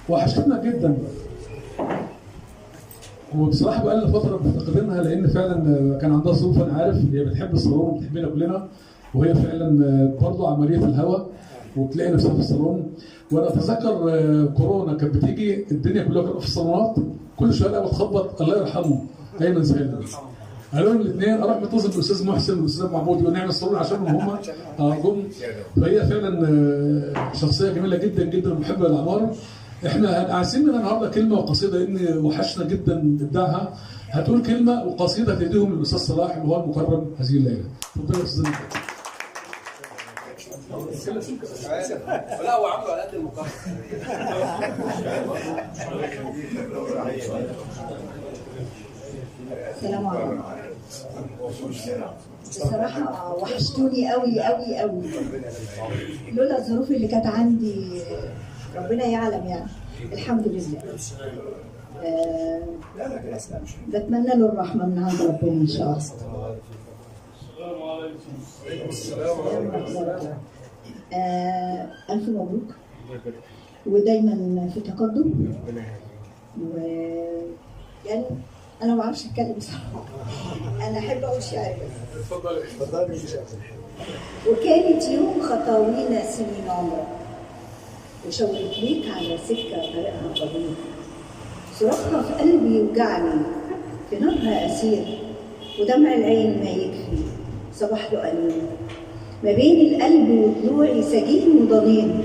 وحشتنا جدا، وبصراحة بقى لنا فترة مفتقدينها، لان فعلا كان عندها ظروف. انا عارف هي بتحب الصالون وبتحبنا كلنا، وهي فعلا برضه عملية الهوا وبتلاقي نفسها في الصالون. وانا اتذكر كورونا كانت بتيجي الدنيا كلها كانت في الصالونات، كل شوية بقى بتخبط الله يرحمه ايمن سالم، قالوا لهم الاثنين، اروح متصل بالاستاذ محسن والاستاذ محمود ونعمل صالون عشانهم هم جم. فهي فعلا شخصية جميلة جدا جدا ومحبه للعماره. احنا عايزين منها النهارده كلمة وقصيده، لان وحشنا جدا ابداعها. هتقول كلمة وقصيده تهديهم للاستاذ صلاح اللي هو المكرم هذه الليلة. اتفضل يا استاذ. لا هو عامله على قد المكرم. السلام عليكم. بصراحة وحشتوني قوي قوي قوي، لولا الظروف اللي كانت عندي ربنا يعلم يعني. الحمد لله. بتمنى له الرحمة من عند ربنا إن شاء الله. ألف مبروك، ودايما في تقدم. و يعني أنا ما بعرفش أتكلم بصراحة، أنا أحب أقول شعر بس. اتفضلي اتفضلي. وكانت يوم خطاوينا سنين عمرك، وشاورت ليك على سكة طريقها طويل، صراخها في قلبي يوجعني، في نارها أسير، ودمع العين ما يكفي صباح له أنين، ما بين القلب وضلوعي سجين وضنين،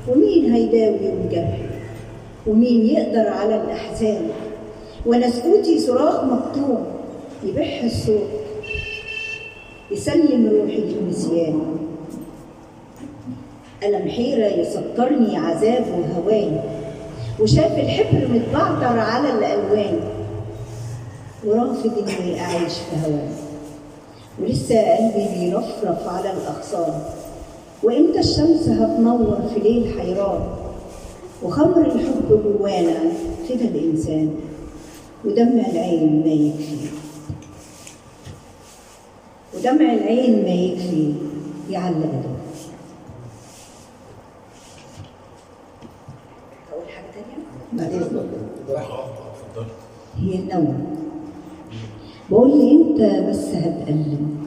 ومين هيداوي يوم جرحي، ومين يقدر على الأحزان، وأنا سكوتي صراخ مكتوم يبح الصوت يسلم روحي للنسيان، ألم حيرة يسطرني عذاب وهوان، وشاف الحبر متبعتر على الألوان، ورافض إني أعيش في هوان، ولسه قلبي بيرفرف على الأغصان، وإمتى الشمس هتنور في ليل حيران، وخمر الحب جوانا فدا الإنسان، ودمع العين ما يكفي، ودمع العين ما يكفي يعلق دمع. أقول حاجة تانية؟ بعد إذنك. هي النوم. بقول لي أنت بس هتألم،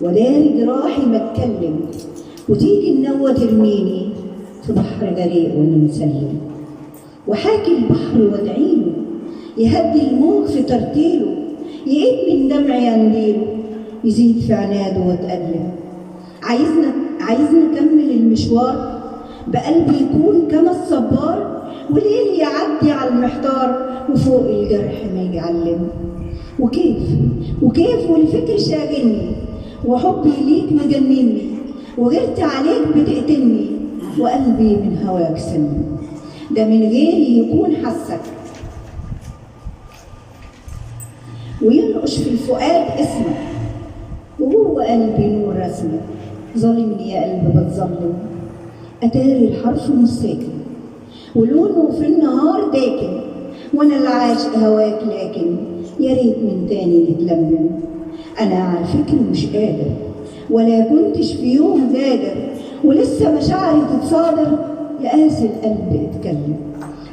وداري جراحي ما اتكلم، وتيجي النوة ترميني في بحر غريق وأنا مسلم، وحاكي البحر وادعيله يهدي الموج في ترتيله، يقيد من دمعي أنديله، يزيد في عناده واتألم. عايزنا أكمل المشوار بقلبي يكون كما الصبار، وليل يعدي على المحتار وفوق الجرح ما يعلم. وكيف وكيف والفكر شاغلني، وحبي ليك مجنني، وغيرتي عليك بتقتلني، وقلبي من هواك سلم. ده من غيري يكون حسك، وينقش في الفؤاد اسمك، وهو قلبي نور رسمك. ظالمني يا قلب بتظلم، أتاري الحرف مش ساكن، ولونه في النهار داكن، وأنا اللي عاشق هواك لكن يا ريت من تاني نتلمم. أنا على الفكر مش قادر، ولا كنتش في يوم قادر، ولسه مشاعري تتصادر، يا قاسي القلب اتكلم.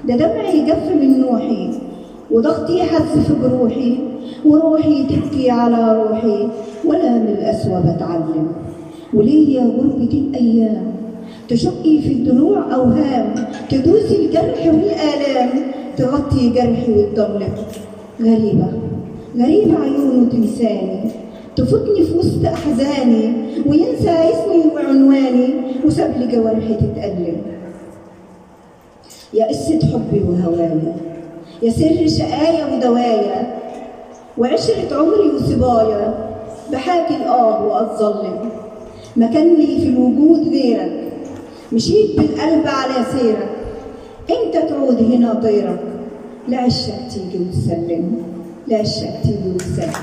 ده دمعي جف من نوحي، وضغطي حز في جروحي، وروحي تبكي على روحي، ولا من القسوة بتعلم. وليه يا غربة الأيام تشقي في الضلوع أوهام، تدوسي الجرح والآلام، تغطي جرحي وتضلم. غريبة غريبة عيونه تنساني، تفوتني في وسط أحزاني، وينسى اسمي وعنواني، وساب لي جوارحي تتألم. يا قصة حبي وهوايا، يا سر شقايا ودوايا، وعشرة عمري وصبايا، بحاكي الآه وأتظلم. ما كان لي في الوجود غيرك، مشيت بالقلب على سيرك، امتى تعود هنا طيرك، لعشك تيجي وتسلم، لعشك تيجي وتسلم.